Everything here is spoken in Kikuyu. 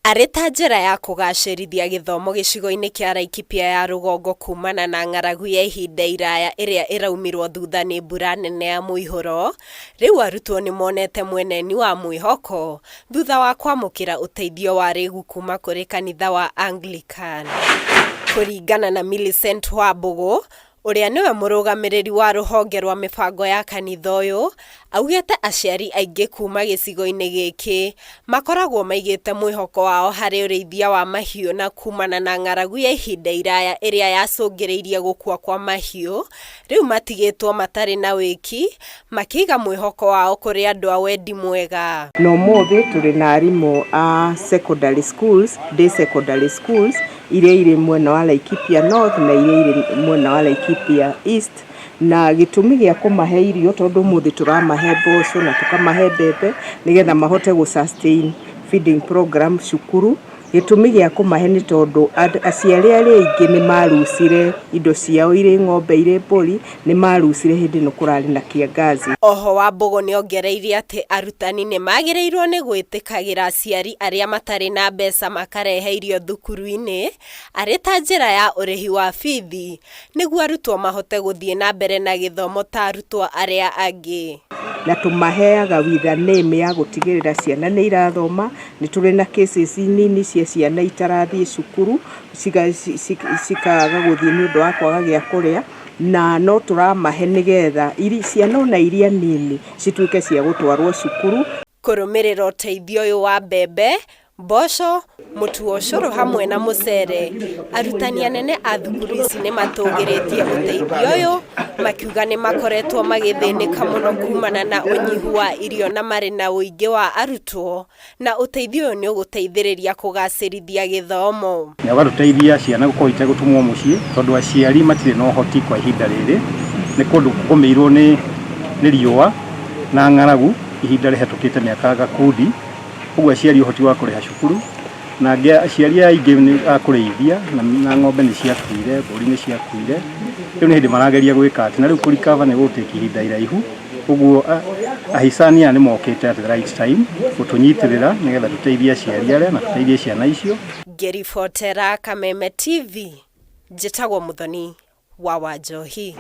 Arĩ ta njĩra ya kũgacĩrithia gĩthomo gĩcigo-inĩ kĩa Laikipia ya rũgongo kumana na ng'aragu ya ihinda iraya ĩrĩa ĩraumirwo thutha nĩ mbura nene ya mũihũro, rĩu arutwo nĩ monete mweneni wa mwĩhoko thutha wa kwamũkĩra ũteithio wa rĩgu kuma kũrĩ kanitha wa Anglican. Kũringana na Millicent Wambũgũ, ũrĩa nĩwe mũrũgamĩrĩri wa rũhonge rwa mĩbango ya kanitha ũyũ, augĩte aciari aingĩ kuma gĩcigo-inĩ gĩkĩ makoragwo maigĩte mwĩhoko wao harĩ ũrĩithia wa mahiũ na kumana na ng'aragu ya ihinda iraya ĩrĩa yacũngĩrĩirie gũkua kwa mahiũ, rĩu matigĩtwo matarĩ na wĩki, makĩiga mwĩhoko wao kũrĩ andũ a wendi mwega. Na ũmũthĩ tũrĩ na arimũ a secondary schools, day secondary schools iria irĩ mwena wa Laikipia North na iria irĩ mwena wa Laikipia East. Na gĩtũmi gĩa kũmahe irio tondũ ũmũthĩ tũramahe mboco na tũkamahe mbembe nĩgetha mahote gũ sustain feeding program cukuru. Gĩtũmi gĩa kũmahe nĩ tondũ aciari arĩa aingĩ nĩ marucire indo ciao, irĩ ng'ombe, irĩ mbũri, nĩ marucire hĩndĩ ĩno kũrarĩ na kiangazi. Oho Wambũgũ nĩongereire atĩ arutani nĩ magĩrĩirwo nĩ gwĩtĩkagĩra aciari arĩa matarĩ na mbeca makarehe irio thukuru-inĩ arĩ ta njĩra ya ũrĩhi wa bithi nĩguo arutwo mahote gũthiĩ na mbere na gĩthomo ta arutwo arĩa angĩ. Na tũmaheaga with an aim ya gũtigĩrĩra ciana nĩ irathoma. Nĩ tũrĩ na cases nini cia ciana itarathiĩ cukuru, cikaga gũthiĩ nĩ ũndũ wa kwaga gĩa kũrĩa, na no tũramahe nĩgetha ciana ona iria nini cituĩke cia gũtwarwo cukuru. Kũrũmĩrĩra ũteithio ũyũ wa mbembe, mboco, mũtu wa ũcũrũ hamwe na mũcere, arutani anene a thukuru ici nĩ matũgĩrĩtie ũteithio ũyũ, makiuga nĩ makoretwo magĩthĩnĩka mũno kumana na ũnyihu wa irio na marĩ na ũingĩ wa arutwo, na ũteithio ũyũ nĩ ũgũteithĩrĩria kũgacĩrithia gĩthomo. Na ũgatũteithia ciana gũkorwo itegũtũmwo mũciĩ tondũ aciari matirĩ na ũhoti kwa ihinda rĩrĩ. Nĩ kũndũ kũgũmĩirwo nĩ riũa na ng'aragu ihinda rĩhetũkĩte mĩaka gakundi, ũguo aciari ũhoti wa kũrĩha cukuru, na angĩ aciari aingĩ nĩ a kũrĩithia na ng'ombe nĩ ciakuire, mbũri nĩ ciakuire, rĩu nĩ hĩndĩ marageria gwĩka atĩ, na rĩu kũ recover nĩ gũgũtĩki ihinda iraihu, ũguo ahisani aya nĩ mokĩte at the right time gũtũnyitĩrĩra nĩgetha tũteithie aciari arĩa na tũteithie ciana icio. Ngĩribotera Kameme TV, njĩtagwo Mũthoni wa Wanjohi.